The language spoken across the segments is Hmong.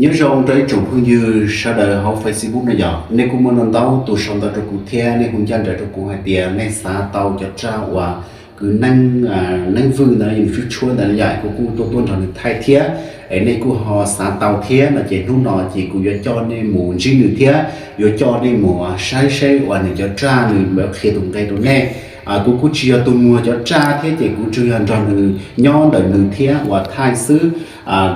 Nyob zoo rau ib tsoom phooj ywg sawv daws hauv Facebook no yom, nej kuj muaj ntau tus sau ntawv rau kuv thiab nej hu ncaj nraim rau kuv hais tias nej xav tau cov raj uas kwv neeb, neeb vwj ntawd nws tshuab tshuab ntawd yom, kuv kuj tuaj tuaj nrog nws thaij thiab. Es nej kuj ho xav tau thiab no ces hnub no ces kuv yuav coj nej mus ntsib nws thiab yuav coj nej mus saib seb uas nws cov raj nws yuav qhia tus nqe rau nej. Kuv kuj tsis yog tus muag cov raj thiab ces kuv tsuas yog nrog nws nyob ntawm nws thiab uas thaij xwb.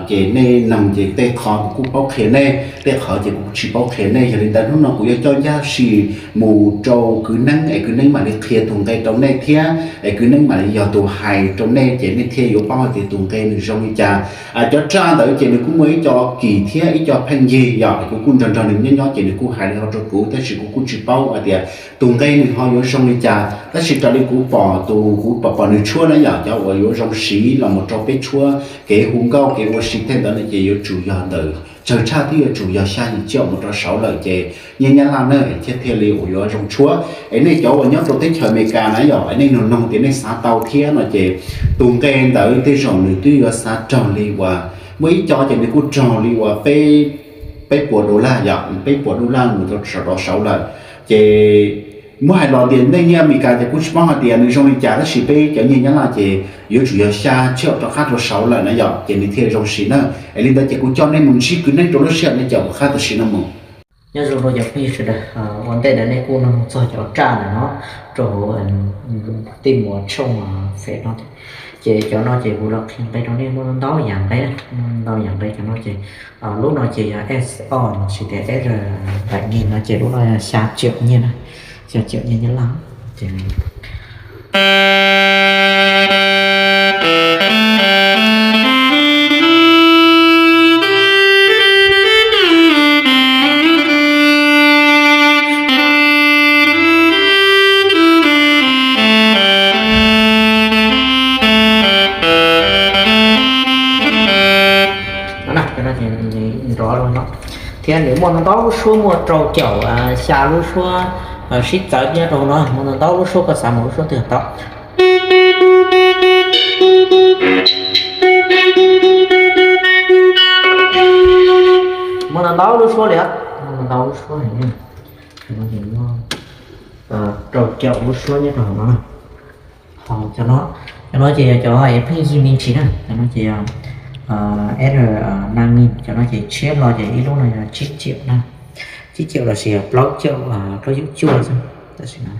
Ces nej noog ces tej qhov kuv kuj paub qhia nej, tej qhov ces kuv kuj tsis paub qhia nej. Yog li ntawd hnub no kuv yuav coj Ncaj Sim mus rau kwv neeb es kwv neeb mam li qhia tus nqe rau nej thiab es kwv neeb mam li yog tus hais rau nej ces nej thiaj yuav paub hais tias tus nqe nws zoo li cas. Cov raj ntawd ces nws kuj muaj ib co kis thiab ib co pheej yig yom, kuv kuj nrog nrog nws nyob nyob ces nws kuj hais li no rau kuv tab sis kuv kuj tsis paub hais tias tus nqe nws ho yuav zoo li cas. Tab sis raws li kuv pom tus kuv pom pom nws tshuab na yom, cov uas yuav zoo siv los mus rau peb tshuab kev hu nkauj kev ua si tej ntawd no ces yuav tsum yog ntawm tsawg tshaj twb yuav tsum yog xya yim caum mus rau saud lawm ces nyiaj Nyab Laj na thiaj thiaj li uas yuav zoo tshuab. Es nej cov uas nyob rau teb chaws Amelikas na yom, es nej noog noog tias nej xav tau thiab no ces tus nqe ntawd tej zaum nws twb yuav xav raug li uas muaj ib co ces nws kuj raug li uas peb, peb puas dollar yom, peb puas dollar mus rau saud lawm. Ces muab hais los tias nej nyiaj Amelikas ces kuj tsis paub hais tias nws zoo li cas tab sis peb cov nyiaj Nyab Laj ces yuav tsum yog xya caum rov qab rau saud lawm na yom ces nws thiaj zoo siv na. Es li ntawd ces kuv coj nej mus ntsib kwv neeb rau lub sij hawm nej caum rov qab tam sim no mus. Nyob zoo rau cov phooj ywg sawv daws, ua ntej ntawd nej kuj noog txog cov raj ntawm no rau hauv tej muas tshooj fem no, ces cov no ces kuv los qhia nqe rau nej muaj ntau yam nqe, muaj ntau yam nqe. Cov no ces lub no ces yog S O no, sis tias S R bảy nghìn no ces lub no yog xya triệu nyiaj na, xya triệu nyiaj Nyab Laj. Nrov no thiab nws muaj ntau lub suab, muaj rau caum xya lub suab sib txawv nyob rau no, muaj ntau lub suab, koj xav mus lub suab twg tau. Muaj ntau lub suab li, muaj ntau lub suab, rau caum lub suab nyob rau hauv no. Cov no, cov no ces yog cov pheej yig me ntsis na, cov no ces yog S R năm nghìn, cov no ces tshiab los ces ib lub no yog tsib triệu na, tsib triệu lossis yog plaub caum plaub caug cuaj xwb. Tam sim no